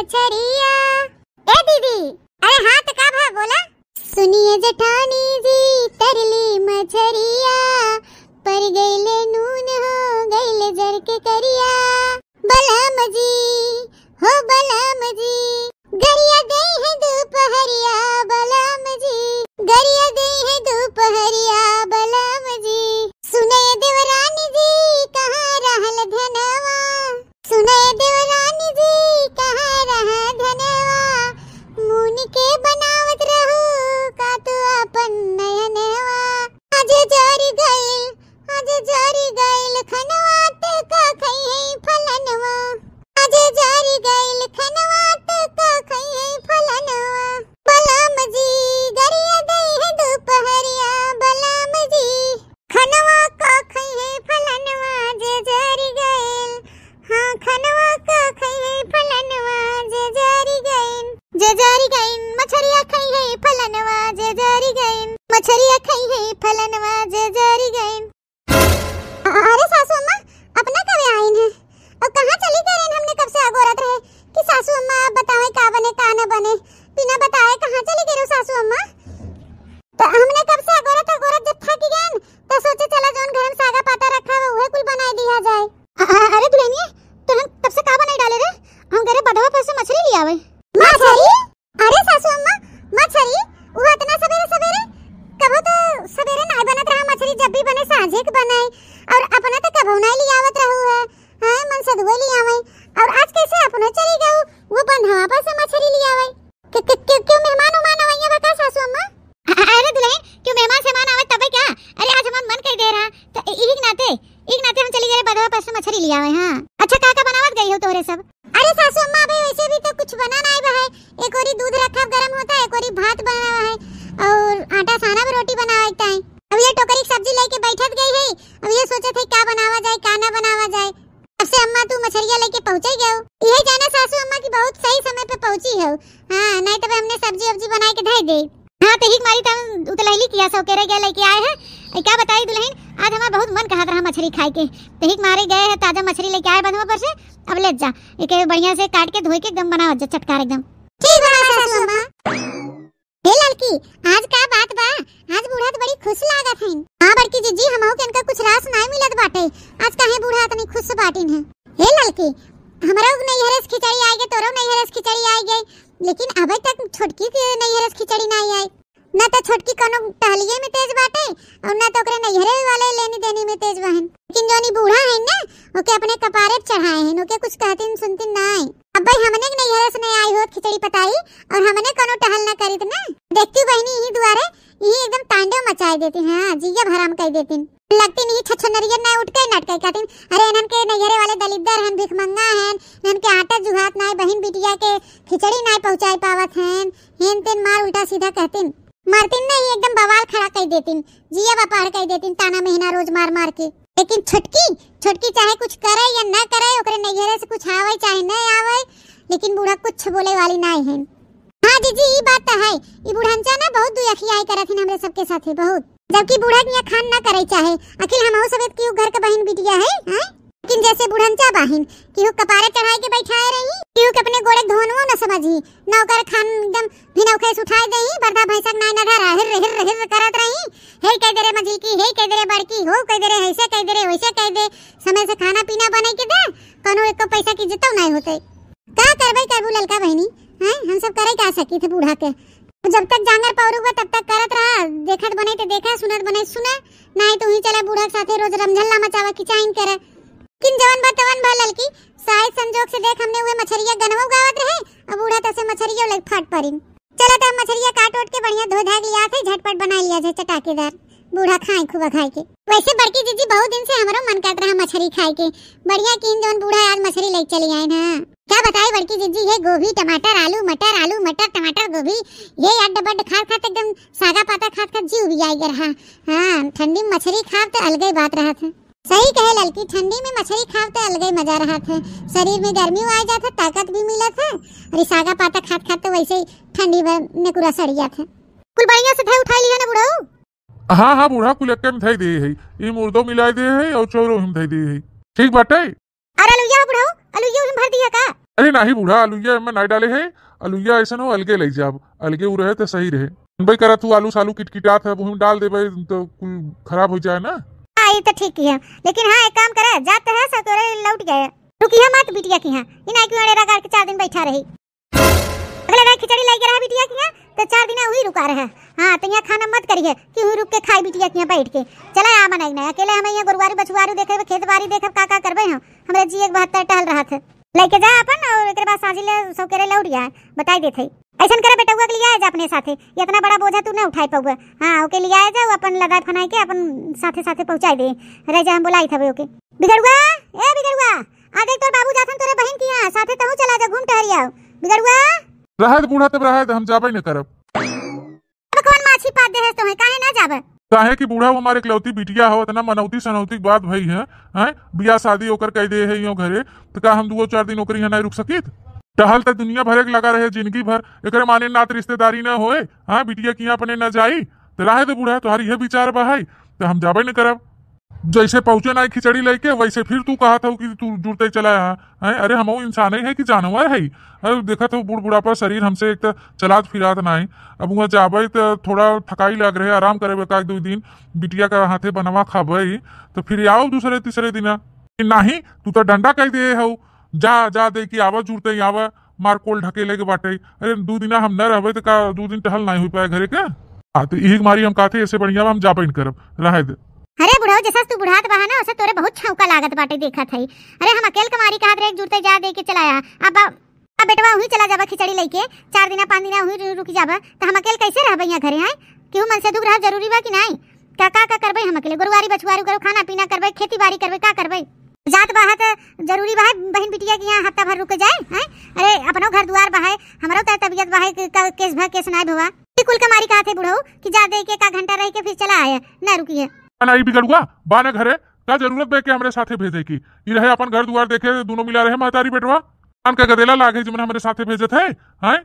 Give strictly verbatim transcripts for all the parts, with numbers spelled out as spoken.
मछरिया। ए दीदी, अरे हाँ, तो का भा बोला? सुनिए जेठानी जी, तरली मछरिया, पर गइले नून हो, गइले जर के करिया। बलम जी, हो बलम जी, गरिया गई है दोपहरिया, बलम जी, गरिया गई है दोपहरिया, बलम जी। सुने देवरानी जी, कहाँ रहल धनवा? सुने देवरानी जी, कहाँ रहा धनवा? मुनि के बनावत रहू का तू अपन नयनवा? आज जरि गइल, आज जरि गइल खनवा, त का खइहै फलनवा? आज जरि गइल खनवा, त का खइहै फलनवा? बलम जी, गरिया गई है दोपहरिया, बलम जी। खनवा का खइहै फलनवा जे जरि गइल। हाँ, खनवा का खइहै फलनवा जे जरि गइल। जे जरि गइल, मछरिया खइहै फलनवा जे जरि गइल। मछरिया खइहै फलनवा जे जरि गइल। अरे सासू अम्मा, अपना कबे आइन है? और कहाँ चली गए रहन? हमने कब से अगोरत रहे कि सासू अम्मा आप बतावे का बने, का न बने। बिना बताए कहाँ चली गए रहो सासू अम्मा? तो हमने कब से अगोरत अगोरत जब थक गए न, तो सोचे चला जौन घर में सागा पाता रखा हुआ उहे कुल बनाई दिया जाए। अ-, अ-, अरे दुल्हनिया, तो हम तब से का बनाई डाले रे? हम घरे बधवा पर से मछरी ले आवे। मछरी? अरे सासू अम्मा, मछरी? वो इतना सवेरे सवेरे? कबो तो सवेरे नाय बनत रहा मछरी, जब भी बने साँझे के बनाई। और अपना तो कबो नाय ले आवत रहू है। हाँ, मन सदुए ले आवे। और आज कैसे अपने चली गऊ, वो बंधवा पर से मछरी ले आवे? क्यों, क्यों, क्यों, क्यों मेहमान उमान आवइया बा का सासू अम्मा? अ-, अ-, अरे दुल्हन, क्यों मेहमान सेमान आवे तबे क्या? अरे आज हमार मन कह दे रहा, तो इ-, इही के नाते, इही के नाते हम चली गए बधवा पर से मछरी ले आवे। हाँ, अच्छा का का बनावत गई हो तोहरे सब? अरे सासू अम्मा, अबे वैसे भी तो कुछ बना नाय बा है। एक ओरी दूध रखा गरम होता है, एक ओरी भात बनावा है और आटा साना में रोटी बनावे के ताई। अब ये टोकरी की सब्जी लेके बैठत गई है, अब ये सोचत है का बनावा जाए, का ना बनावा जाए। तब से अम्मा तू मछरिया लेके पहुँचे गयो। यही जाना सासू अम्मा की बहुत सही समय पे पहुँची हो। हाँ, नहीं तब हमने सब्जी वब्जी बनाए के धई दे। हाँ, तो हिक मारी तब उतलैली किया सौ केरे गए लेके आए हैं। ए, क्या बताई दुल्हन, आज हमार बहुत मन कहत रहा मछरी खाए के। तो हिक मारे गए हैं, ताजा मछरी लेके आए बंधवा पर से। अब ले जा, एके बढ़िया से काट के धोए के एकदम बनावत जा चटकार एकदम। ठीक बा सासू अम्मा। हे ललकी, आज का बात बा? आज बूढ़ा तो बड़ी खुश लागत हईन। हाँ बड़की जिज्जी, हमहू के इनका कुछ रास नाय मिलत बाटे। आज काहे बूढ़ा इतनी खुश बाटिन है? हे ललकी, हमरो नैहरे से खिचड़ी आइ गई, तोरो नैहरे से खिचड़ी आइ गई, लेकिन अबे तक छोटकी के नैहरे से खिचड़ी नाय आई। न तो छोटकी कोनो टहलिए में तेज बाटे और न तो ओकरे नैहरे वाले लेनी देनी में तेज बहन। लेकिन जौन ई बूढ़ा है ना, ओके अपने कपारे पे चढ़ाए हैं, ओके कुछ कहतिन सुनतिन नाय। अब भाई हमने के नैहरे से नहीं आई होत खिचड़ी पताई और हमने कोनो टहल ना करित ना। देखती बहनी यही दुआरे, यही एकदम तांडव मचाए देती, हाँ, जिया हराम कर देती। लगती नहीं छछनरिया ना उठ के नटके कहतिन, अरे इन्हन के नैहरे वाले दलिद्दर हन, भिखमंगा हन, इन्हन के आटा जुहात नाय, बहिन बिटिया के खिचड़ी नाय पहुँचाए पावत हन, हेन तेन मार उल्टा सीधा कहतिन। मारतिन नहीं, एकदम बवाल खड़ा कर देतिन, जिया बपाड़ कर देतिन, ताना मेहना रोज मार मार के। लेकिन छोटकी, छोटकी चाहे कुछ करे या ना करे, ओकरे नैहरे से कुछ आवे चाहे न आवे, लेकिन बूढ़ा कुछ बोले वाली नाय है। हाँ जीजी, ई बात तो है, ई बुढ़नचा ना बहुत दुयखियाई करत हिन हमरे सबके साथे, बहुत। जबकि बूढ़ा के यहाँ खान ना करे चाहे, आखिर हमहू सब एक केहू घर के बहिन बिटिया है, हैं? लेकिन जैसे बुढ़नचा बाहिन, केहू कपारे चढ़ाई के बैठाए रही, केहू के अपने गोड़े धोनवो न समझी, न ओकर खान एकदम भिनौखे से उठाए देही, बरधा भैंसक नाय नधा रहा, हिर्र, हिर्र, हिर्र करत रही, हे कह दे रे मझिलकी, हे कह दे रे बड़की, हो कह दे रे, ऐसे कह दे रे, वैसे कह दे, समय से खाना पीना बने के दे, कोनो एको पैसा की इज्जतो नाय होते। का करबे करबू ललका बहिनी, हैं? हम सब करे का सकी थे बूढ़ा के? जब तक जांगर पौरुख बा तब तक करत रहा, देखत बने ते देखा, सुनत बने सुना, नाय तो ही चला बूढ़ा के साथे रोज रमझल्ला मचावा किचाइन करे। किन जवन बा तवन बा ललकी, शायद संजोग से देख हमने उहे मछरिया गनवा उगावत रहे, अब बूढ़ा तसे मछरियो लग फाट परिन। चला त हम मछरिया काट ओट के बढ़िया धो धाग लिया थे, झटपट बनाई लिया जाए चटाकेदार। बूढ़ा खाए खूब खाए के। वैसे बड़की जिज्जी बहुत दिन से हमरो मन करत रहा मछरी खाए के। बढ़िया किन जौन बूढ़ा आज मछरी लेके चली आए ना। का बताई बड़की जिज्जी, ये गोभी, टमाटर, आलू, मटर, आलू, मटर, टमाटर, गोभी, ये अड्ड बड्ड खात खात एकदम सागा पाता खात खात जीव भी आई रहा। हाँ, ठंडी में मछरी खाब त अलगे बात रहत है। सही कहे ललकी, ठंडी में मछरी खाब त अलगे मजा रहत है। शरीर में गर्मी आ जात है, ताकत भी मिलत है। अरे सागा पाता खात खात तो वैसे ही ठंडी में नेकुरा सड़ जात है। कुल बढ़िया से धै उठाई लिया ना बुढ़ऊ। हाँ, हाँ, बूढ़ा कुल एक्के में धई दे है। ई मुर्दो मिलाई दे है और चौरो हम धई दे है। ठीक बाटे। अरे अलुइया हो बुढ़ऊ, अलुइया हम भर दिया का? अरे नाही बूढ़ा, अलुइया एमे नाही डाले है, अलुइया ऐसन हो अलगे लइ जाब, अलगे उ रहे त सही रहे। बनबे करत हूँ, आलू सालू किटकिटात है, वही में डाल देबे तो कुल खराब हो जाए ना। हाँ, ई तो ठीक है, लेकिन हाँ, एक काम करे, जात है सकेरे लौट गए, रुकिया मत बिटिया किहाँ, ई नाही कि अड़ेरा गाड़ के चार दिन बैठा रही। अगले रहे खिचड़ी लइके रहा बिटिया किहाँ, तो चार दिन वही रुका रहे। हाँ, तो यहाँ खाना मत करिए कि वही रुक के खाई बिटिया किहाँ बैठ के। चला आ मनाई ना, अकेले हम यहाँ गोरुआरी बछुआरू देखे, खेत बारी देखे, का का करबे हम, हमरे जिए के बहत्तर टहल रहा थे। लइके जा अपन, और एकरे बाद साझी ले सौकेरे लौट जाए, बताई देत है। ऐसन करे बेटउआ के लियाए जा अपने साथे, इतना बड़ा बोझा तू न उठाई पउबे। हाँ, ओके लियाए जा, उ अपन लदाई फनाई के अपन साथे साथे पहुँचाई दे। रह जा, हम बोलाई थबे ओके। बिगड़ुआ, ए बिगड़ुआ, आ देख तोर बाबू जाथन तोरे बहिन किहाँ, साथे तहूँ चला जा, घूम टहरी आओ। बिगड़ुआ। रहे दे बूढ़ा, तब रहे दे, हम जाबे न करब। अब कौन माछी पाद दे है तोहे, काहे ना जाबे? काहे कि बूढ़ा वो हमारे इकलौती बिटिया हो, इतना मनौती सनौती के बात भई है, हैं? बियाह शादी ओकर कह दे है यो घरे, तो का हम दुओ चार दिन ओकरी यहाँ नहीं रुक सकित? टहल त दुनिया भरे के लगा रहे जिंदगी भर, एकरे माने नात रिश्तेदारी न होए, हाँ? बिटिया किहाँ अपने न जाई, तो रहे दे बूढ़ा, तोहार इहे विचार बा है, तो हम जाबे न करब। जैसे पहुँचे नाई खिचड़ी लइके, वैसे फिर तू कहत हऊ कि तू जुड़ते चला यहाँ, हैं? अरे, हमहू इंसाने है कि जानवर है? अरे, देखत हऊ, बूढ़ बुढ़ापा शरीर हमसे एक त चलात फिरात नाई। अब वहाँ जाबे त थोड़ा थकाई लग रहे, आराम करे एक आध दो दिन, बिटिया का हाथे बनवा खाबे, तो फिर आओ दूसरे तीसरे दिना। कि नाही, तू तो डंडा कह दे हऊ, जा, जा दे कि आवा जुड़ते ही आवा, मार कोल ढकेले के बाटे। अरे, दू दिना हम न रहबे त का दू दिन टहल नाई हो पाए घरे के? हाँ, तो इही के मारी हम कहते, ऐसे बढ़िया बा हम जाबे न करब, रहे दे। अरे बुढ़ऊ, जैसा तू बुढ़ात बहा ना, वैसे तोरे बहुत छौका लागत बाटे, देखत है। अरे, हम अकेल के मारी कहत रहे, एक जुड़ते जा दे के चलाया। अब, अब बेटवा वहीं चला जाबा खिचड़ी लइके, चार दिना पाँच दिना वहीं रु-, रुक जाबा, तो हम अकेल कैसे रहबे यहाँ घरे, हैं? केहू मन से दूर रहब जरूरी बा कि नाई? का, का, का करबे हम अकेले? गोरुआरी बछुआरू करब, खाना पीना करबे, खेती बारी करबे, का करबे? जात बा त जरूरी बा बहिन बिटिया के यहाँ हफ्ता भर रुक जाए, हैं? अरे, अपनो घर दुआर बा है, हमरो त तबियत बा है कि का केस भा केस नाई भवा। ई कुल के मारी कहत है बुढ़ऊ कि जा दे के एक घंटा रह के फिर चला आए, ना रुकिए। ना, ई बिगड़ुआ बा ना घरे, का जरूरत बा के हमरे साथे भेजे की? ई रहे अपन घर दुआर देखे, दोनों मिला रहे महतारी बेटवा। कान का गदेला लागे जिमन हमरे साथे भेजत है, हैं?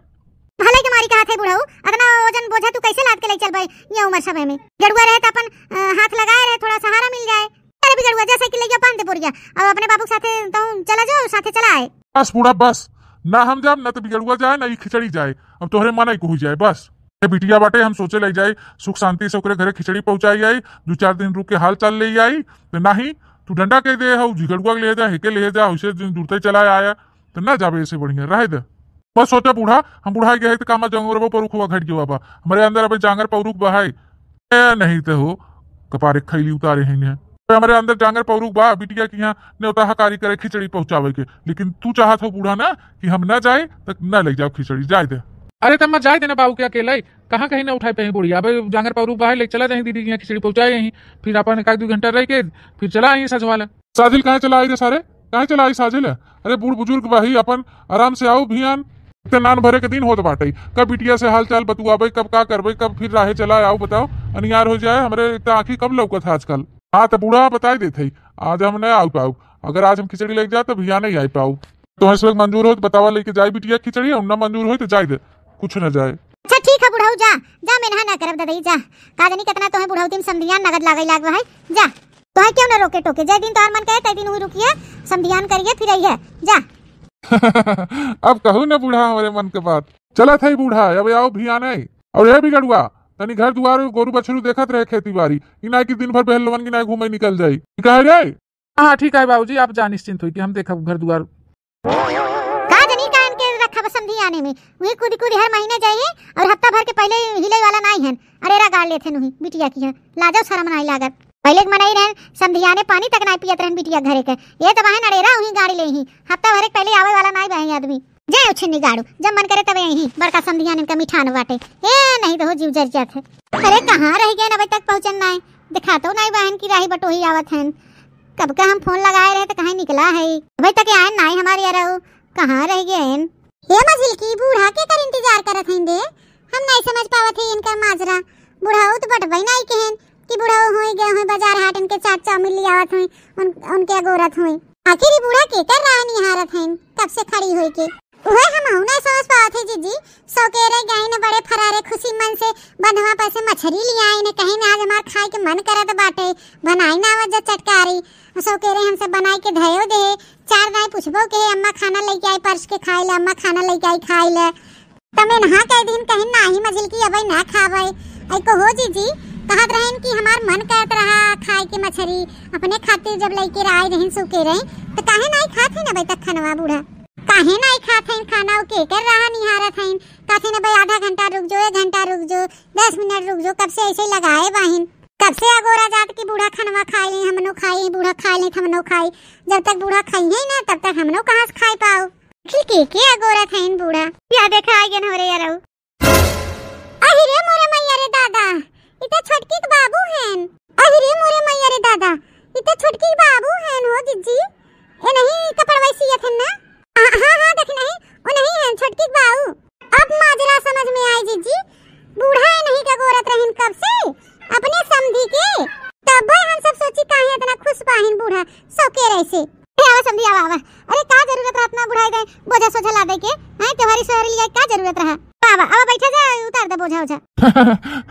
भले के मारी कहत है बुढ़ऊ, अतना वजन बोझा तू कैसे लाद के ले चलबे ये उम्र समय में? बिगड़ुआ रहे त अपन, अ, हाथ लगाए रहे, थोड़ा सहारा मिल जाए। अरे बिगड़ुआ, जैसे कि ले गया पान दे बोरिया, अब अपने बाबू के साथे तहूँ चला जाओ, साथे चला आए। बस बूढ़ा बस, ना हम जाब, ना तो बिगड़ुआ जाए, ना ई खिचड़ी जाए, अब तोहरे मन ही कहू जाए बस। ए बिटिया बाटे, हम सोचे लग जाए सुख शांति से ओकरे घरे खिचड़ी पहुँचाई आई, दो चार दिन रुक के हाल चाल ले आई, तो नाही, तू डंडा कह दे हऊ, झिगड़ुआ के ले जा, हेके ले जा, उसे दिन जुड़ते चला आया, तो ना जाबे, ऐसे बढ़िया रहे दे। बस सोचा बूढ़ा, हम बुढ़ाई गए हैं तो कामा जंगरबो पर उखवा घट गया बा, हमारे अंदर अबे जांगर पौरुख बा है। ए, नहीं तो हो, कपारे खैली उतारे हैं ने। अबे हमारे अंदर जांगर पौरुख बा, बिटिया के यहाँ न्योता हकारी करे खिचड़ी पहुँचावे के, लेकिन तू चाहत हो बूढ़ा ना कि हम ना जाए, तो ना ले जाओ खिचड़ी, जाए दे। अरे तब मैं जाए देना बाबू के अकेले, कहाँ कहीं ना उठाए पे बुढ़िया, अबे जांगर पौरुख बा है, ले चला जाए दीदी के यहाँ खिचड़ी पहुँचाए यहीं, फिर अपन एक आध दो घंटा रह के फिर चला आई सजवाला। साजिल काहे चला आई रे सारे, काहे चला आई साजिल? अरे बूढ़ बुजुर्ग बाही, अपन आराम से आओ भियान। इतने नान भरे के दिन होत बाटे, कब बिटिया से हाल चाल बतुआबे, कब का करबे, कब फिर राहे चला आओ बताओ, अनियार हो जाए हमरे, इतना आँखी कब लौकत है आजकल। हाँ तो बूढ़ा बताई देत है, आज हम नहीं आ पाऊ, अगर आज हम खिचड़ी लेके जाए तो भियान नहीं आ पाऊ। तो हंसवे मंजूर हो तो बतावा लेके जाए बिटिया खिचड़ी, और ना मंजूर हो तो जाए दे, कुछ ना जाए। अच्छा ठीक है बुढ़ऊ, जा जा, मेनहा ना करब ददई, जा। का जानी कितना तोहे बुढ़ौती में समधियान नगद लागे लाग है, जा। तोहे क्यों ना रोके टोके, जय दिन तोहर मन कहे तय दिन हुई रुकिए, समधियान करिए फिर अइहे, जा। अब कहू ना बूढ़ा हमरे मन के बात। चलत है बूढ़ा, अब आओ भियान है। और हे बिगड़ुआ, तनी घर दुआर गोरू बछरू देखत रहे खेती बारी, ई ना कि दिन भर बहलवन की ना घूमे निकल जाई। ठीक है रे? हाँ, हाँ, ठीक है बाबूजी, आप जा निश्चिंत होई कि हम देखब घर दुआर। का जनी कान के रखा बा समधियाने में, वही कूदी कूदी हर महीने जाइए और हफ्ता भर के पहले हिले वाला नाई हन, अड़ेरा गाड़ लेत हन वही बिटिया की है, लाजो शरम नाई लागत। पहले के मनई रहन समधियाने पानी तक नाई पियत रहन बिटिया घरे के, ये तो बहन अड़ेरा वही गाड़ी ले ही, हफ्ता भर के पहले आवे वाला नाई बहन आदमी। जय उछिन्नी गाड़ू, जब मन करे तबे यही बड़का समधियाने इनका मिठान बाटे, ए नहीं तो हो जीव जर जात है। अरे कहाँ रह गए अबे तक पहुँचन नाई, दिखा तो नाई बहन की राही बटोही आवत हन। कब का हम फोन लगाए रहे तो कहीं निकला है, अबे तक आए नाई हमारे यार, कहाँ रह गए हैं? हे मझिल की बूढ़ा के कर इंतजार करत हैं दे, हम नहीं समझ पावत है इनका माजरा। बुढ़ऊ तो बटबई नहीं कहन कि बुढ़ऊ होई गए होई बाजार हाट इनके चाट चाउमीन ले आवत होई, उन, उनके अगोरत होई। आखिर ई बूढ़ा के कर राह निहारत हैं कब से खड़ी होई के। उहे हमहू नाहीं समझ पावत है जीजी, सौकेरे गइन बड़े फरारे खुशी मन से बंधवा पर से मछरी लियाइन, कहिन आज हमार खाए के मन करत बाटे, बनाइन आवत जा चटकारी। सौकेरे हमसे बनाइ के धयो दे, चार दाई पूछबो के, "अम्मा खाना लइके आई परस के खाइ ले, अम्मा खाना लइके आई खाइ ले।" तमे नहा कह दिन कहिन, "नाही मझिलकी, अबे ना खाबे।" ऐ कहो जीजी, कहत रहन कि हमार मन करत रहा खाए के मछरी, अपने खातिर जब लइके आए रहन सौकेरे, त काहे नाही खात है ना अबे तक खनवा बूढ़ा? काहे नाही खात हइन खाना, उ केकर राह निहारत हइन? कहत हइन, "अबे आधा घंटा रुक जो, एक घंटा रुक जो, दस मिनट रुक जो, कब से ऐसे लगाए बाहिन, कब से अगोरा जात कि बूढ़ा खनवा खाई, हमनो खाई, बूढ़ा खाई, हमनो खाई।" जब तक बूढ़ा खाई है ना, तब तक हमनो कहाँ से खाई पाओ? आखिर के, के अगोरत हइन बूढ़ा? या देखा, आ गए हमरे यार। अहि रे मोरे मैया रे दादा, इ त छोटकी के बाबू हन। अहि रे मोरे मैया रे दादा, इ त छोटकी के बाबू हन हो जिज्जी। ए नहीं कपड़वा सियत हन ना? हाँ, हाँ, हाँ, देख नहीं, ओ नहीं हन छोटकी के बाबू। अब माजरा समझ में आई जिज्जी, बूढ़ा ए नहीं के गोरत रहिन कब से, अपने समधी के। तब हम सब सोची काहे इतना खुश बाहिन बूढ़ा, सौकेरे से। ए, आवा समधी, आवा, आवा। अरे, का जरूरत रहा इतना बुढ़ाई गए, बोझा सोझा लादे के? हैं, त्योहारी सोहरी लिया, का जरूरत रहा? आवा, आवा, बैठा जा, उतार दे बोझा ओझा।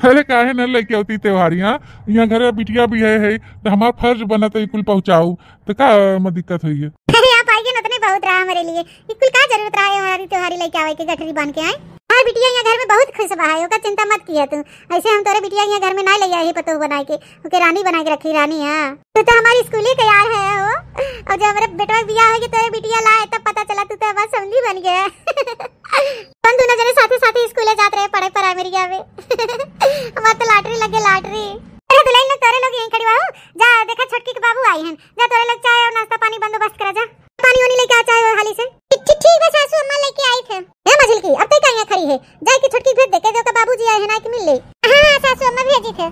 अरे, काहे न लेके आवती त्योहारी, हाँ? यहाँ घरे बिटिया भी है, है, तो हमार फर्ज बनत है कुल पहुँचाऊ, तो का म दिक्कत होई है? अरे, आप आइए न, उतने बहुत रहा हमारे लिए। ये कुल का जरूरत रहा है हमारी त्योहारी लेके आवे के, गठरी बांध के आए? हमार बिटिया यहाँ घर में बहुत खुश बा है, ओकर चिंता मत किया तू। ऐसे हम तोरे बिटिया यहाँ घर में ना ले आए ही पतोह बनाए के, ओके रानी बनाए के रखी, रानी, हाँ। तू तो हमारी स्कूली के यार है हो, और जब हमारे बेटवा के बियाह होगी, तोरे बिटिया लाए, तब पता चला तू तो हमार समधी बन गया। हम दोनों जने साथे साथे स्कूले जात रहे पढ़े प्राइमरिया में। हमार तो लॉटरी लगे, लॉटरी। अरे दुल्हन लोग, तोरे लोग यहीं खड़ी बाहू, जा देखा छोटकी के बाबू आई हैं, जा तोरे लोग चाय और नाश्ता पानी बंदोबस्त करा जा, पानी वानी लेके आ चाय और हाली से। ठीक, ठीक बा सासू अम्मा, लेके आई थे। ए मझिलकी, अब तक यहाँ खड़ी है, जाए के छोटकी भेज दे, कह दे ओकर बाबूजी आए हैं ना कि मिल ले। हाँ, हाँ सासू अम्मा भेजी थे।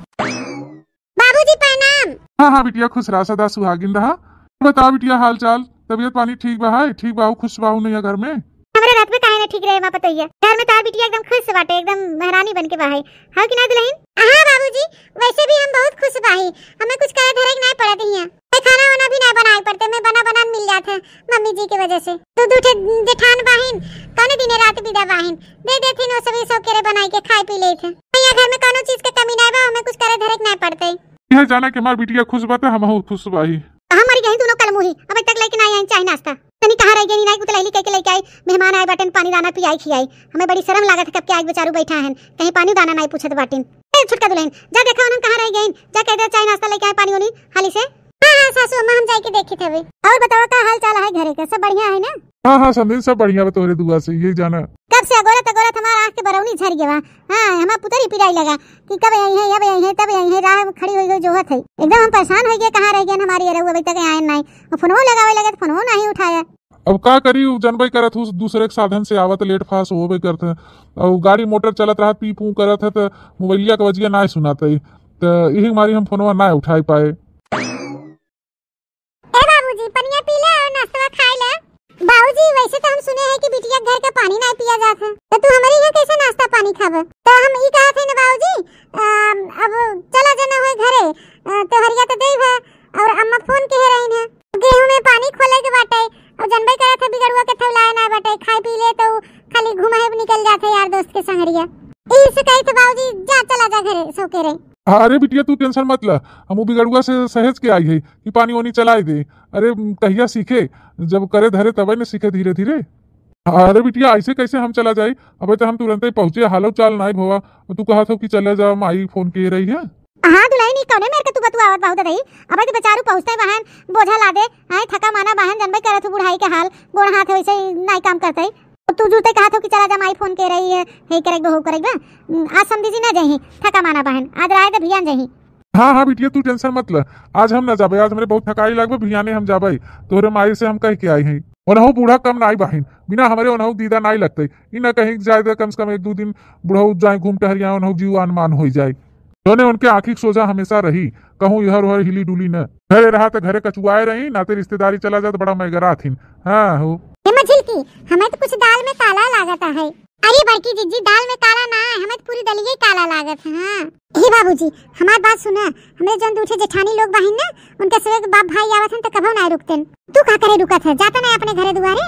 बाबूजी प्रणाम। हाँ, हाँ बिटिया, खुश रहा, सदा सुहागिन रहा। बता बिटिया, हाल चाल, तबीयत पानी ठीक बा है? ठीक बाहू, खुश बाहू नहीं है घर में? हमरे रात में काहे ना ठीक रहे माँ पतोहिया, घर में तार बिटिया एकदम खुश बाटे, एकदम महारानी बन के बा है। हाँ कि ना दुल्हन? हाँ बाबूजी, वैसे भी हम बहुत खुश बाही, हमें कुछ करे धरे के ना पड़त हिया। ए, खाना वाना भी ना बनाए पड़ते, मैं बना बना मिल जात है मम्मी जी की वजह से। दू दू ठे जेठान बाहिन, कौने दिने रात विदा बाहिन, दे देथिन वो सभी सौकेरे बनाए के खाए पी लेत है। यहाँ घर में कौनो चीज के कमी ना बा, हमें कुछ करे धरे के ना पड़ते। यह जाना कि हमार बिटिया खुश बा त हमहू खुश बाही। हमारी यही दोनों कलमुही, अब तक लेके ना आई चाय नाश्ता। तनी कहाँ रह गई, नाई कुतलैली कह के लेके आई, मेहमान आए बाटन, पानी दाना पियाई खियाई। हमें बड़ी शर्म लागत है, कब के आज बेचारू बैठा है, कहीं पानी दाना नाई पूछत बाटिन। ए, छोटका दुल्हन, जा देखा उन्हन कहाँ रह गईन, जा कह दे चाय नाश्ता लेके आए, पानी उनी हाली से। हाँ, हाँ, सासू अम्मा, हम जाके देखित हवे। और बतावा, का हाल चाल है घरे का, सब बढ़िया है ना? हाँ, हाँ, समधी, सब बढ़िया बा तोहरे दुआ से, ये जाना। कब से अगोरत अगोरत हमार आँख के बरौनी झर गवा। हाँ, हमार पुतरी पिराई लगा कि कब आई है, अब आई है, तब आई है, राह में खड़ी हो गई, जोहत है। एकदम हम परेशान हो गए, कहाँ रह गए हमारी अरऊ, अभी तक आए नहीं। और फोनवो लगावे लगे तो फोनवो नहीं उठाया। अब का करी, उ जनबे करत हूँ, दूसरे के साधन से आवत, लेट फास होबे करत है। और गाड़ी मोटर चलत रहत, पी पू करत है, तो मोबाइलिया के बजिया ना सुनात है, तो यही मारी हम फोनवा ना उठाई पाए। ए बाबूजी, पनिया पी ले और नाश्ता खाए ले। बाबूजी, वैसे तो हम सुने हैं कि बिटिया के घर का पानी ना पिया जात है, तो तू हमारे यहाँ कैसे नाश्ता पानी खाबे? तो हम ई कहत है ना बाबूजी, अम, अब चला जाना है घरे, अ, तोहरिया तो देव है, और अम्मा फोन के रही है, गेहूं में पानी खोले के बाटे, और जनबे करत है बिगड़ुआ के थौलाए ना बाटे, खाए पी ले तो खाली घुमाए निकल जात है यार दोस्त के संगरिया। यही से कही थे बाबूजी, जा चला जा घरे, सो के रही। अरे बिटिया, तू टेंशन मत ला, हम वो बिगड़ुआ से सहेज के आई है कि पानी वानी चलाए दे। अरे कहिया सीखे, जब करे धरे तबे न सीखे धीरे धीरे। अरे बिटिया, ऐसे कैसे हम चला जाई? अबे तो हम तुरंते पहुँचे, हालो चाल नाई भवा। तू कहत हो कि चले जा, माई फोन के रही है। हाँ दुल्हन, ई कौने मेर के तू बतुआवत बाहू ददई? अबे तो बेचारू पहुँचते बहन, बोझा लादे, आए थका माना बहन, जनबे करत हो बुढ़ाई के हाल, गोड़ हाथ वैसे ही नाई काम करते। तू जुरते कहत हो कि चला जा, माई फोन के रही है, हे करे बहू करे बा। आज समधी जी ना जाही, थका माना बहन, आज राय दे भियान जाही। हाँ, हाँ बिटिया, तू टेंशन मत ल, आज हम ना जाबे, आज हमरे बहुत थकाई लागबे, भियाने हम जाबे। तोहरे माई से हम कह के आई हई, ओनहु बूढ़ा कम नाई बाहिन, बिना हमरे ओनहु दीदा नाई लगते। ई ना कहीं जाए दे, कम से कम एक दू दिन बुढ़ऊ जाए घूम टहरिया, ओनहु जीव आन मान होई जाए। जौने उनके आँखी के सोझा हमेशा रही, कहूँ इहर उहर हिली डुली न। घरे रहा त घरे कचुआए रही, नाते रिश्तेदारी चला जात बड़ा मैगरा थिन। हाँ हो। ए मझिलकी, हमें तो कुछ दाल में काला लागत है। अरे बड़की जिज्जी, दाल में काला ना है, हमें तो पूरी दलिये काला लागत है। हाँ। हे बाबूजी, हमार बात सुना, हमरे जौन दू ठे जेठानी लोग बाहिन ना, उनके सबे के बाप भाई आवत हन त कभो ना रुकतेन। तू का करे रुकत है, जाता ना अपने घरे दुआरे।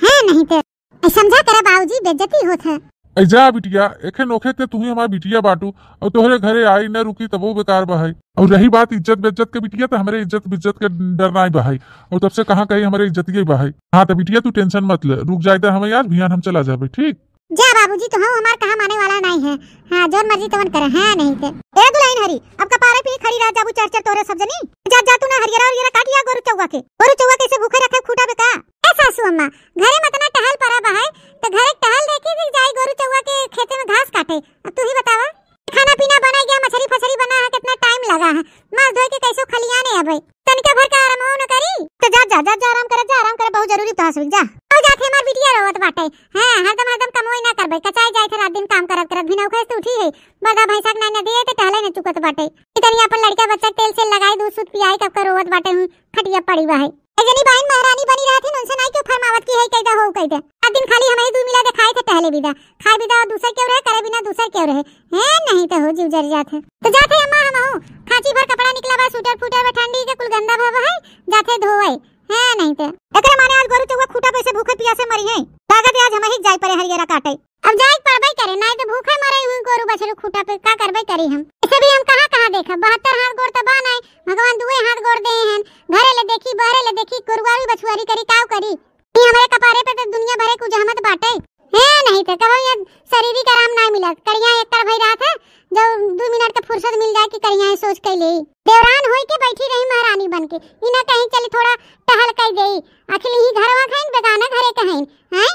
हाँ नहीं तो। ऐ समझा करा बाबूजी, बेइज्जती होत है। ऐ जा बिटिया, एखे नोखे ते तू ही हमार बिटिया बाटू, और तोहरे घरे आई न रुकी तबो बेकार बा है। और रही बात इज्जत बेइज्जत के बिटिया, तो हमरे इज्जत बेइज्जत के डर नाई बा है। और तब से कहाँ कहीं हमरे इज्जतिये बा है। हाँ तो बिटिया तू tension मत ले, रुक जाए तो हमें यार, भियान हम चला जाबे, ठीक? जा बाबूजी, तो हम हमार कहा माने वाला नाई है। हाँ, जौन मर्जी तवन करे, हाँ नहीं ते। ए दुल्हन हरी, अब कपारे पे खड़ी रह जाबू चर चर तोरे सब जनी। जा, जा तू ना हरियरा हरियरा काट लिया गोरू चौवा के। गोरू चौवा कैसे भूखे रखे खूटा पे का? ए सासू अम्मा, घरे में इतना टहल परा बा है, तो घरे टहल देखी थी जाई गोरू चौवा के खेते में घास काटे। अब तू ही बतावा, खाना पीना बना गया, मछरी फछरी बना है, कितना time लगा है, मांस धोए के कैसे खलियाने अबे। तनिका भर का आराम हो न करी? तो जा, जा, जा, जा, आराम करे, जा, आराम करे, बहुत जरूरी तो हंसुई, जा। हो जात है हमार बिटिया रोवत बाटे। हाँ, हरदम, हरदम कमोई ना करबे, कचाई जाए थे रात दिन काम करत, करत भी नौखे से उठी है, बरदा भैंसा के नाई नदी है, तो टहले न चुकत बाटे। इतनी अपन लड़का बच्चा के तेल सेल लगाई, दूध सूध पियाई, कब का रोवत बाटे हूँ, खटिया पड़ी बा है। ए जनी बहन महारानी बनी रहत है, उनसे नाई क्यों फरमावत की है, कैदा हो, कैदा। रात दिन खाली हमें ही दू मिला दिखाई थे टहले बिदा, खाए बिदा और दूसर क्यों रहे, करे बिना दूसर क्यों रहे। हैं, नहीं तो हो जीव जर जात है। तो जात है अम्मा, हम हो खांची भर कपड़ा निकला बा, सूटर फूटर बा, ठंडी के कुल गंदा भवा है, जात है धोवे। हैं, नहीं तो एकरे माने आज गोरू चौवा खूटा पे से भूखे पियासे मरी है। लागत है आज हम ही जाए परे हरियरा काटे। अब जाए पड़बे करे, नहीं तो भूखे मरे हुई गोरू बछरू खूटा पे, का करबे करी हम? इसे भी हम कहाँ कहाँ देखब, बहत्तर हाथ गोड़ तो बा नहीं, भगवान दुए हाथ गोड़ दे हैं। घरे ले देखी, बहरे ले देखी, गोरुआरी बछुआरी करी, काव करी? ई हमरे कपारे पे तो दुनिया भरे कुछ जहमत बाटे। हैं, नहीं तो कबो ये शरीर के आराम ना मिलत। करिया एक तरह भई रात है, जब दू मिनट के फुर्सत मिल जाए कि करिया ही सोच के ले। देवरान होई के बैठी रही महारानी बन के, ई ना कहीं चली थोड़ा टहल कर देई। आखिर ई घरवा खाइन, बेगाना घरे के हइन, हैं?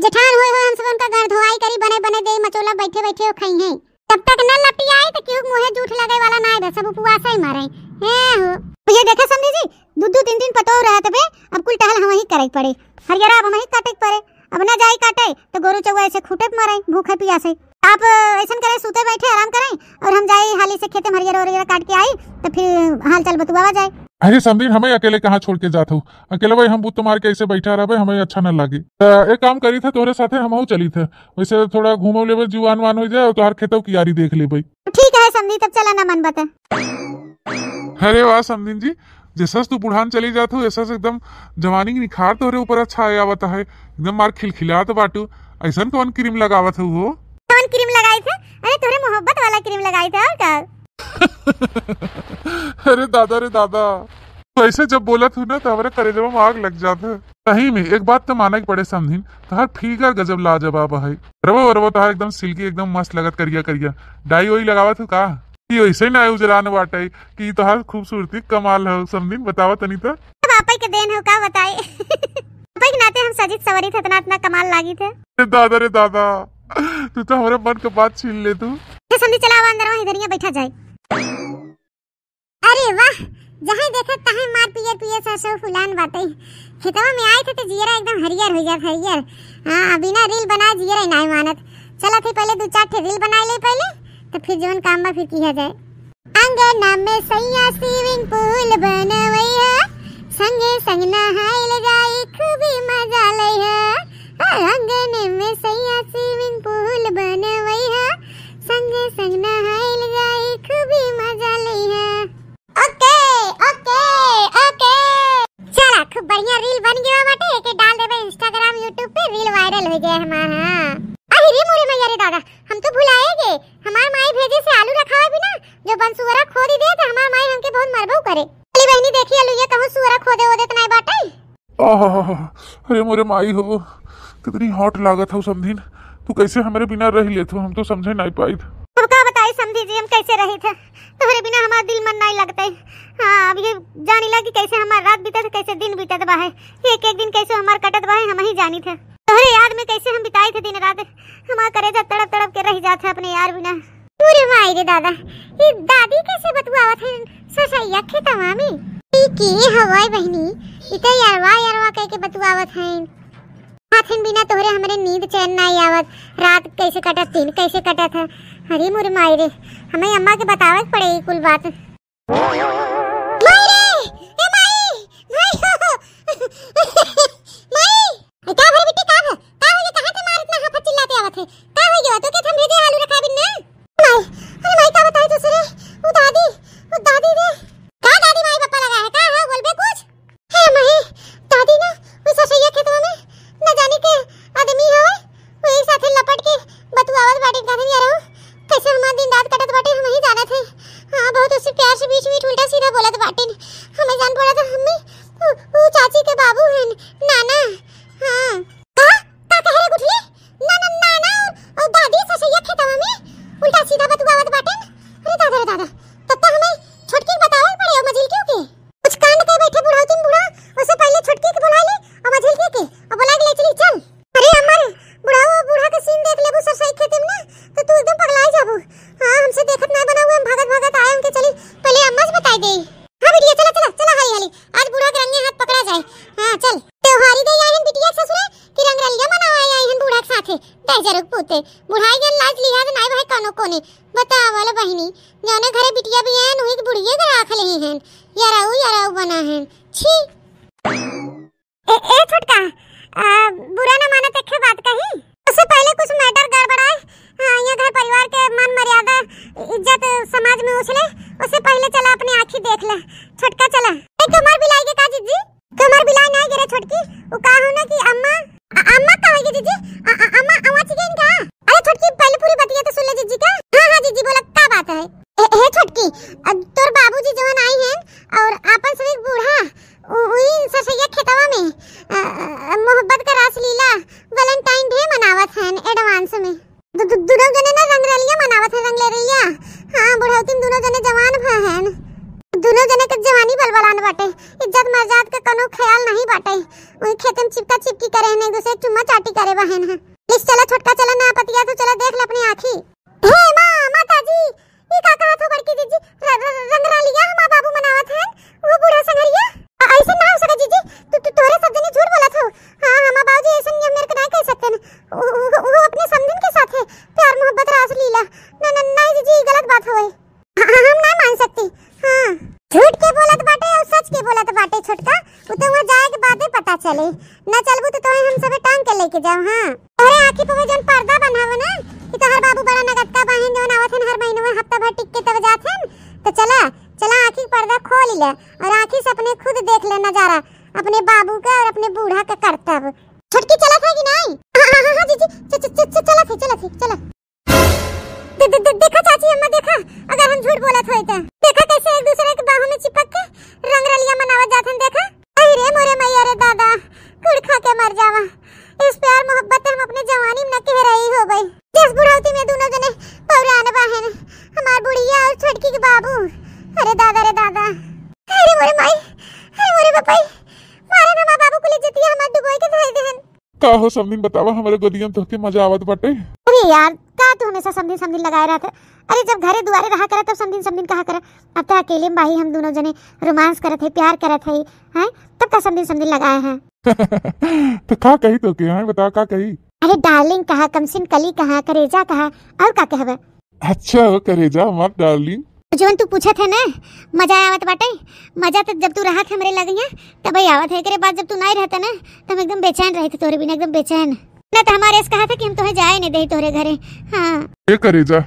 जेठान होए होए हम सब उनका घर धोआई करी, बने बने देई, मचोला बैठे बैठे वो खाई हैं। तब तक न लपटी आई तो केहू के मुँहे जूठ लगे वाला ना आए, सब उपवास ही मरे। हे हो। ये देखे समधी जी, दू दू तीन तीन पतोह रहत बे, अब कुल टहल हम ही करे के पड़े। हरियरा अब हम ही काटे के पड़े। अब न जाई काटे तो गोरू चौवा ऐसे खूटे पे मरे, भूखे पियासे। आप, अ, ऐसन करे, सूते बैठे आराम करें और हम जाए हाली से खेते में हरियरा वरियरा काट के आई, तो फिर हाल चाल बतुआवा जाए। अरे समधी, हमें अकेले कहाँ छोड़ के जात हो? अकेले भाई हम बुत मार के ऐसे बैठा रहबे, हमें अच्छा न लागे। तो एक काम करी थे, तोहरे साथे हमहू चली थे। वैसे थोड़ा घूमो लेबे, जुआन वान हो जाए, और तोहार खेतों की यारी देख लेबे। ठीक है समधी, तब चला ना मन बता। अरे वाह समधिन जी, जैसा से तू बुढ़ान चली जात हो, ऐसा से एकदम जवानी की निखार तोहरे ऊपर अच्छा आया आवत है, एकदम मार खिलखिलात बाटू। ऐसन कौन क्रीम लगावत हो? कौन क्रीम लगाई थे? अरे तोहरे मोहब्बत वाला क्रीम लगाई थे, और का? अरे दादा रे दादा, तू ऐसे जब बोलत हूँ ना तो हमारे करेजवा में आग लग जात है। सही में एक बात तो माने के पड़े समधिन, तोहार फिगर गजब लाजवाब है। रवो रवो तोहार एकदम सिल्की, एकदम मस्त लगत करिया करिया। डाई ओई लगावत हूँ का? ये ऐसे ना उजरान बाटे कि तोहार खूबसूरती कमाल हो समधिन, बतावा तनी तो। अब आपे के देन हो का बताई। आपे के नाते हम सजित सवरित इतना इतना कमाल लागी थे। अरे दादा रे दादा, तू तो हमारे मन के बात छीन ले तू। तो समधी चला अब अंदर वहीं धरिया बैठा जाए। अरे वाह, जहाँ देखा तहाँ मार पियर पियर सरसों फुलान बाटे। खेतवा में आए थे तो जियरा एकदम हरियर हो जात, हरियर। हाँ, बिना रील बनाए जियरा ही नाई मानत। चला थे पहले दो चार ठे रील बनाए ले पहले, तो फिर जौन काम बा फिर किया जाए। अंगना में सैया swimming pool बनवैया, संगे संग नहाइल जाई, खूबी मजा लैया। अंगने में सैया swimming pool बनवैया, संगे संग नहाइल जाई, खूबी मजा लैया। OK, OK, OK। चला, खूब बढ़िया रील बन गया बाटे, एके डाल देबे Instagram, YouTube पे, रील viral हो जाए हमार। हाँ। अरे रे मोरे मैया रे दादा, हम तो भुलाए गए। हमार माई भेजे से आलू रखावे बिना, जो बन सुअरा खोदी दे, तो हमार माई हमके बहुत मरबो करे। अली बहनी देखी, आलू ये कहूँ सुअरा खोदे ओदे तो नहीं बाटे। आहा, अरे मोरे माई हो, कितनी hot लागत हो समधिन। तू कैसे हमरे बिना रह लेत हो, हम तो समझे नहीं पाई। अब का बताई समधी जी, हम कैसे रही थे, तोहरे बिना हमार दिल मन नहीं लगते। हाँ, अब ये जानी ला कि कैसे हमार रात बीतत, कैसे दिन बीतत बा है, एक एक दिन कैसे हमार कटत बा है, हम ही जानी थे। तोहरे याद में कैसे हम बिताई थे दिन रात, हमार करेजा तड़प तड़प के रह जात है अपने यार बिना। अरे माई रे दादा, ई दादी कैसे बतुआवत है ससैया खेतवा में? ई के हवाई बहनी, ई तो यारवा यारवा कह के बतुआवत है। हाथिन बिना तोहरे हमरे नींद चैन नाई आवत, रात कैसे कटत, दिन कैसे कटत है। अरे मोरे माई रे, हमें अम्मा के बतावे के पड़े ई कुल बात। माई रे, ए माई, माई हो, माई। ए, का भरे बिट्टी, का भ-, का हो गया? कहाँ के मार इतना हाफत चिल्लाते आवत है? का हो गया? तो के हम भेजे आलू रखा बिन ना? माई, अरे माई, का बताई दूसरे? वो दादी, वो दादी रे। का दादी माई बप्पा लगा है? का है? बोलबे कुछ? हे माई, दादी ना, वो ससैया खेतवा में न जानी के आदमी हाँ। का? का कहे रे गुठली? ना, ना, ना, ना, और दादी ससैया खेतवा में उल्टा सीधा बतुआवत बाटेन। अरे दादा रे दादा, तब तो हमें छोटकी के बतावे के पड़े, और मझिलकी के। कुछ कांड के बैठे बुढ़ाउतिन बूढ़ा, उससे पहले छोटकी के बुला ले, और मझिलकी के, और बुला के ले चली, चल। अरे अमर, बुढ़ाऊ, बूढ़ा के सीन देख लेबू सरसई खेते में ना, तो तू एकदम पगला जाबू। हाँ, हमसे देखत ना बना हुआ, हम भागत भागत आए, उनके चली, पहले अम्मा से बताई दे। हाँ बिटिया, चला, चला, चला, हाली, हाली। आज बूढ़ा के रंगे हाथ पकड़ा जाए। हाँ, चल। त्योहारी दे आए हन बिटिया ससुरे कि रंगरलिया मनावा आए हन बूढ़ा के साथे। दहिजरुक पूते। बुढ़ाई गन लाज लिहाज नाई भाई कौनो कोने। बतावल बहिनी, जौने घरे बिटिया भी आए, वही के बुढ़िए के राख ले हन। यराऊ, यराऊ बना हन। छी। ए, ए छोटका, आ, बुरा ना माना, तो एक बात कही। उससे पहले कुछ matter गड़बड़ाए। हाँ, ये घर परिवार के मान मर्यादा, इज्जत समाज में उछले, उससे पहले चला अपनी आँखी देख ले। छोटका चला। ए, तुम्हार बिलाई के का जीजी? तुम्हार बिलाई नहीं गिरे छोटकी, वो का हो ना कि अम्मा, अ-, अम्मा का होगी जीजी? अ-, अ-, अम्मा आवाज गई का? अरे छोटकी, पहले पूरी बतिया तो सुन ले जीजी का। हाँ, हाँ जीजी, बोला, का बात है? ए, हे छोटकी, अ, तोर बाबूजी जवन आई हैं और आपन सभी बूढ़ा उ-, उही सरसैया खेतवा में, अ, अ, मोहब्बत का रासलीला Valentine Day मनावत हन advance में। दु-, दु-, दुनो जने ना रंगरलिया मनावत हन, रंगलेरिया। हाँ, बुढ़ौती में दुनो जने जवान भ हन। दुनो जने के जवानी बलबलान बाटे, इज्जत मर्याद के कोनो ख्याल नहीं बाटे। उही खेते में चिपका चिपकी करे हन, एक दूसरे के चुम्मा चाटी करे बहन है। लिस चला छोटका, चला ना पतिया, तू चला देख ले अपनी आँखी। हे माँ, माता जी, ई का कहत हो बड़की जीजी? र-, र-, रंगरलिया हमार बाबू मनावत हैं, वो बूढ़ा संगरिया। अ-, ऐसे ना हो सके जीजी, तू, तू, तोहरे सब जने झूठ बोलत हो। हाँ, हमार बाबूजी ऐसे नियम मेरे के नहीं कर सकते न। वो, वो, वो अपने समधिन के साथ है, प्यार मोहब्बत रासलीला। न, न, नहीं जीजी, ई गलत बात होए। हाँ, हाँ, हम नहीं मान सकती। हाँ, झूठ के बोलत बाटे और सच के बोलत बाटे छोटका, वो तो वहाँ जाए के बादे पता चले। ना चलबू तो तोहे हम सबे टांग के लेके जाओ। हाँ, तोहरे आँखी पे वो जौन पर्दा बंधा हुआ ना कि तोहर बाबू बड़ा नगदका बाहिन जौन आवत हन हर महीने में हफ्ता भर टिक के तब जात हन, तो चला, चला आँखी के पर्दा खोल ले और आँखी से अपने खुद देख ले नजारा अपने बाबू का और अपने बूढ़ा का करतब। छोटकी चलत है कि नहीं? हाँ, हाँ, हाँ, हाँ, जीजी, च-, च-, च-, च-, चलत है, चलत है, चला। दे-, दे-, दे-, देखा चाची अम्मा, देखा, अगर हम झूठ बोलत होई त। देखा कैसे एक दूसरे के बाहों में चिपक के रंगरलिया मनावत जात हन, देखा। अरे रे मोरे मैया रे दादा, गुड़ खा के मर जावा। इस प्यार मोहब्बत हम अपने जवानी में न कह रही हो गई। जिस बुढ़ौती में दोनों जने पौरान बाहन, हमार बुढ़िया और छोटकी के बाबू। अरे दादा रे दादा, अरे मोरे माई, अरे मोरे बपाई, मारे ना माँ बाबू को ले जतिया हमार डुबोई के धर देहन। का हो समधिन, बतावा, हमरे गोदिया में तोहके मजा आवत बाटे? अरे यार, का तू हमेशा समधिन समधिन लगाए रहत है? अरे जब घरे दुआरे रहा करे तब समधिन समधिन कहा करे। अब तो अकेले में बाही हम दोनों जने रोमांस करत है, प्यार करत है, हैं? तब का समधिन समधिन लगाए हैं? तो का कही तोहके, हैं? बता का कही? अरे डार्लिंग कहा, कमसिन कली कहा, करेजा कहा, और का कहबे? अच्छा हो करेजा, हमार डार्लिंग। जौन तू पूछत है ना, मजा आवत बाटे। मजा तो जब तू रहत हमरे लगिया तबे आवत है, एकरे बाद जब तू नाई रहता ना, तो हम एकदम बेचैन रहित तोहरे बिना, एकदम बेचैन। ना तो हमारे ऐसे कहा था कि हम तोहे जाए नहीं दे तोहरे घरे। हाँ। ए करेजा,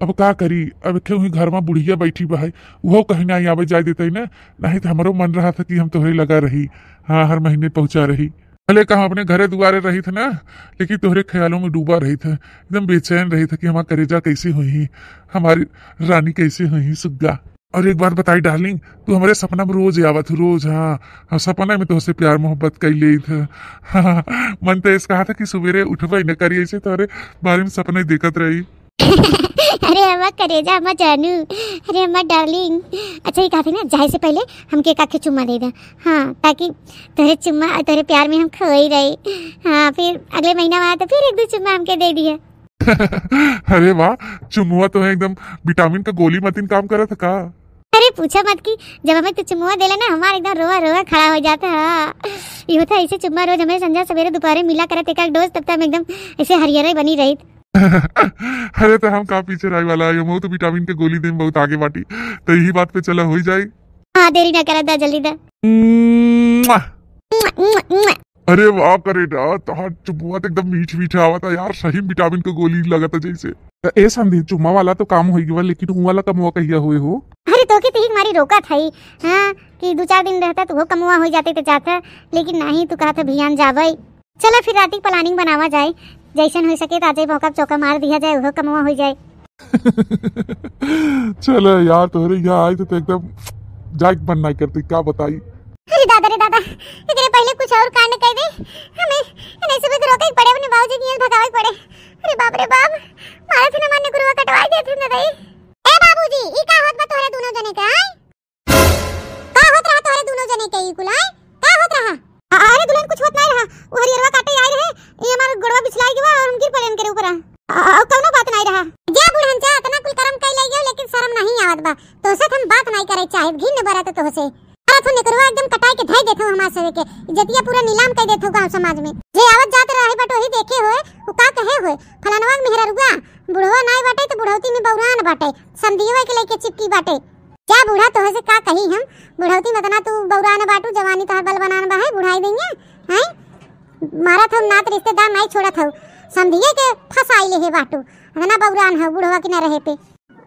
अब का करी, अब के हुई घर में बुढ़िया बैठी बा है, वो कहीं ना आवे जाए देते ना, नहीं तो हमरो मन रहा था कि हम तोहरे लगा रही। हाँ, हर महीने पहुँचा रही। भले कहाँ अपने घरे दुआरे रहित ना, लेकिन तोहरे ख्यालों में डूबा रहित है, एकदम बेचैन रहित है कि हमार करेजा कैसे हुई, हमारी रानी कैसे हुई, सुग्गा। और एक बात बताई डार्लिंग, तू हमारे सपना में रोज आवत हो, रोज। हाँ, हम सपना में तोहसे प्यार मोहब्बत कर लेत है। हाँ, मन तो ऐसे कहा था कि सवेरे उठबे न करी, ऐसे तोहरे बारे में सपना ही देखत रही। अरे हमार करेजा, हमार जानू, अरे हमार डार्लिंग। अच्छा, ये कहते ना, जाए से पहले हमके एक आखे चुम्मा दे दे। हाँ, ताकि तोहरे चुम्मा और तोहरे प्यार में हम खोई रही। हाँ, फिर अगले महीना में आया तो फिर एक दो चुम्मा हमके दे दिया। अरे वाह, चुम्मुआ तो है एकदम विटामिन का गोली मतिन काम करत है का? अरे पूछा मत कि जब हमें तू चुम्मुआ देला ना, हमार एकदम रोआ रोआ खड़ा हो जाता है। हाँ, ये होता है, ऐसे चुम्मा रोज हमें संझा सवेरे दोपहरे मिला करत एक एक डोज, तब तक हम एकदम ऐसे हरियर बनी रही। अरे तो हम का पीछे रहे वाला है, हम तो विटामिन के गोली देम बहुत आगे बाटी, तो यही बात पे चला हो ही जाए। हाँ, देरी ना करा दा, जल्दी दा। मुआ। मुआ, मुआ, मुआ। अरे वाह करे ना, तोहार चुम्मुआ तो एकदम मीठ मीठ आवता यार, सही में विटामिन के गोली लगता जैसे। तो ए समधी, चुम्मा वाला तो काम होई गवा, लेकिन ऊ वाला कमवा कहिया हुए हो? अरे तो के तिहिक मारी रोका था ही, हाँ, कि दो चार दिन रहता तो वो कमवा हो जाते तो जाता, लेकिन नहीं, तू कहा था भियान जाबे। चला फिर राती के planning बनावा जाए, जैसन हो सके तो आज मौका चौका मार दिया जाए, वो कमवा हो जाए। चला यार, तोहरे यहाँ आए तो, तो एकदम जाए के मन नहीं करते, का बताई। अरे दादा रे दादा, एकरे पहिले कुछ और कांड कइ दे। हमें इन्हें सब के रोके के पड़े, अपने बाबूजी के यहाँ भगावे के पड़े। अरे बाप रे बाप, मारा थे ना मान्य गुरुआ कटवाई देत हैं दादा। ए बाबूजी, ई का होत बा तोहरे दोनों जने के, आय? का होत रहा तोहरे दोनों जने के ई कुल, आय? का होत रहा? अ-, अरे दुल्हन, कुछ होत नाहीं रहा। वो हरियरवा काटे आए रहे, ये हमार गोड़वा बिछलाई गवा और हम गिर पड़े इनके ऊपर। अ, अ, कौनो बात नाहीं रहा। जा बुढ़न जा, इतना कुल करम कइ ले गयो, लेकिन शर्म नाहीं आवत बा। तोसे हम बात नाहीं करे चाहे, घिन बरत तोसे। अरे थो नेकरवा एकदम कटाई के धई देथो हमार सवे के, इज्जतिया पूरा नीलाम कइ देथो गाँव समाज में। जे आवत जात रहे बटो ही देखे होए, वो का कहे होए, फलानवा के मेहररुआ, बुढ़वा नाहीं बाटे तो बुढ़ौती में बौरान बाटे, समधियवा के लेके चिपकी बाटे। जा बूढ़ा, तोहसे का कही हम, बुढ़ौती में इतना तू बौरान बाटू, जवानी तोहर बल बनान बा है, बुढ़ाई देंगे, हैं? मारत हौ नात रिश्तेदार नाहीं छोड़त हौ, समधिये के फंसाई लेहे बाटू, इतना बौरान हौ बुढ़वा के न रहे पे।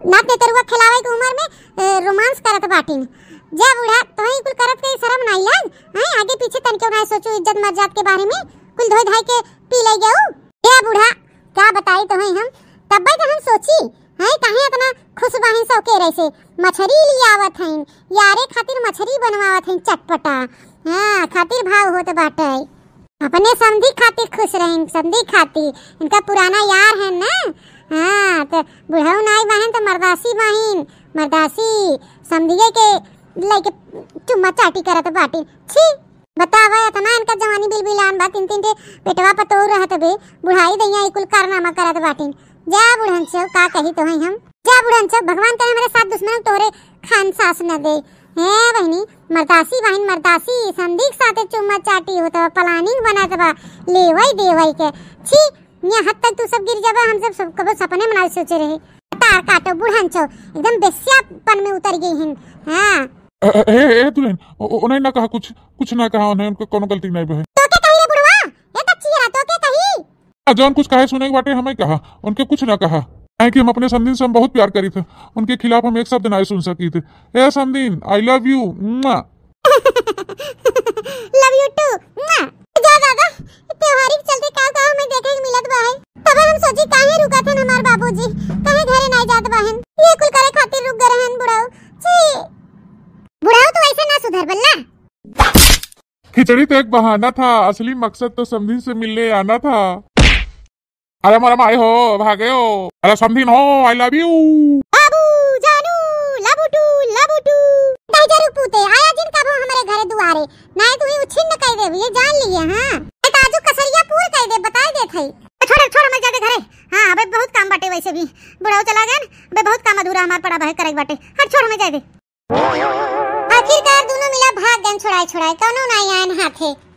नात नेतरुआ खेलावे के उमर में, ए, रोमांस करत बाटिन। जा बूढ़ा, तोहई कुल करत के शरम नाहीं लाग, हैं? आगे पीछे तनके नाहीं सोचू इज्जत मर्जाद के बारे में, कुल धोई धाई के पी ले गऊ। जा बूढ़ा, का बताई तोहई हम, तब्बे तो हम सोची, हैं, काहे इतना खुश बाहिन सौकेरे से? मछरी लियावत हईन, यारे खातिर मछरी बनवावत हईन चटपटा। हाँ, खातिर भाव होत बाटे। अपने समधी खातिर खुश रहिन, समधी खातिर। इनका पुराना यार है ना। हाँ, तो बुढ़ऊ नाई बाहिन तो मर्दासी बाहिन, मर्दासी समधिये के लेके चुम्मा चाटी करत बाटिन। छी, बतावा, इतना इनका जवानी बिलबिलान बा, तीन तीन ठे बेटवा पतोह रहत बे, बुढ़ाई दइया ई कुल कारनामा करत बाटिन। जा बुढ़न से का कही तोहई हम, जा बुढ़न से, भगवान करे हमरे साथ दुश्मन तोहरे खान सास न दे। हे बहिनी, मर्दासी बहिन मर्दासी, समधी के साथे चुम्मा चाटी होत बा, planning बनत बा, लेवई देवई के। छी, यहाँ हद तक तू सब गिर जाबा, हम सब, सब कबो सपने में नाहीं सोचे रहे। तार काटो बुढ़न छो, एकदम बेस्यापन में उतर गई हिन। हाँ। ए, ए, ए, ए, दुल्हन, ओ, ओ, उन्हें ना कहा कुछ, कुछ ना कहा उन्हें, उनका कोनो गलती नाहीं बहे। तो के कही रे बुढ़वा? ए कच्ची रा, तो के कही? आ, जौन कुछ कहे सुने के बाटे हमें कहा, उनके कुछ ना कहा। काहे कि हम अपने समधिन से हम बहुत प्यार करी थे, उनके खिलाफ हम एक शब्द नाहीं सुन सकी थे। ए समधिन, I love you, मुआ। Love you too। मुआ। जा दादा, त्योहारी के चलते का का हमें देखे के मिलत बा है। तब हम सोची काहे रुकत हन हमार बाबूजी, काहे घरे नाहीं जात बाहन। ये कुल करे खातिर रुक गए रहन बुढ़ऊ। छी। बुढ़ऊ तो ऐसे ना सुधर बल्ला। खिचड़ी तो एक बहाना था, असली मकसद तो समधी से मिलने आना था। अरे मोरा माई हो, भागे हो। अरे समधिन हो, I love you। बाबू, जानू, love you too, love you too। दाई जरू पूते, आया जिन कबो हमरे घरे दुआरे, नाहीं तू ही उछिन्न कइ देबे, ये जान लिए, हाँ। ए, तो आजू कसरिया पूर कइ दे, बताई देत हई। छोड़, छोड़, हमें जाए दे घरे। हाँ, अबे बहुत काम बाटे वैसे भी। बुढ़ऊ चला गए, अबे बहुत काम अधूरा हमार पड़ा बा, करे के बाटे। हट, छोड़, हमें जाए दे। आखिरकार दोनों मिला भाग गए, छोड़ाए, छोड़ाए, कौनो नाहीं आयन हाथे।